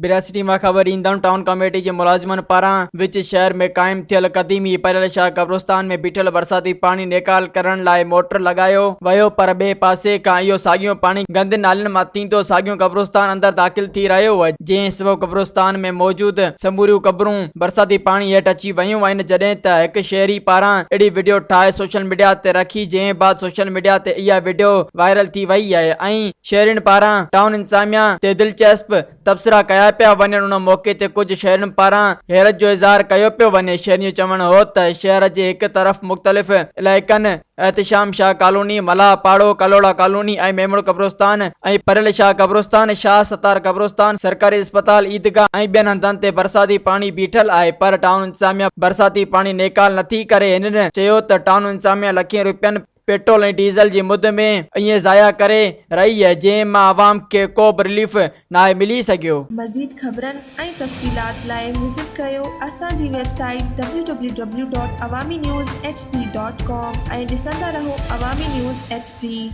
ڀرياسٽي مان خبر ڏيندڙ ٽائون ڪميٽي جي ملازمن پاران وچ شهر ۾ قائم ٿيل قديمي پريل شاهه قبرستان ۾ بيٺل برساتي پاڻي نيڪال ڪرڻ لاء موٽر لڳايو ويو پر ٻئي پاسي کان اهو ساڳيو پاڻي گند نالين مان ٿيندو ساڳيو قبرستان اندر داخل ٿي رهيو هو جنهن سبب قبرستان ۾ موجود سموريون قبرون برساتي پاڻي هيٺ اچي ويون آهن جڏهن ته هڪ شهري پاران اهڙي وڊيو ٺاهي سوشل ميڊيا تي رکي جنهن بعد سوشل ميڊيا تي اها وڊيو وائرل ٿي وئي آهي ۽ شهرين پاران ٽائون انتظاميا تي دلچسپ تبصرا ڪيا پيا وڃن ان موقعي تي ڪجهه شهرين پاران حيرت جو اظهار ڪيو پيو وڃي شهرين جو چوڻ هو ته شهر جي هڪ طرف مختلف علائقن احتشام شاهه ڪالوني، ملاح پاڙو، ڪلهوڙا ڪالوني ۽ ميمڻ قبرستان ۽ پريل شاهه قبرستان، شاهه ستار قبرستان، سرڪاري اسپتال، عيدگاهه ۽ ٻين هنڌن تي برساتي پاڻي بيٺل آهي پر ٽائون انتظاميا برساتي پاڻي نيڪال نٿي ڪري هنن چيو ته ٽائون انتظاميا لکين روپين پيٽرول ۽ ڊيزل جي مد ۾ ائين ضايع ڪري رهي آهي جنهن مان عوام کي ڪو به رليف ناهي ملي سگهيو. مزيد خبرن ۽ تفصيلات لاء وزٽ ڪريو اسان جي website W W W dot Awami news H D dot com ۽ ڏسندا رهو عوامي نيوز ايڇ ڊي.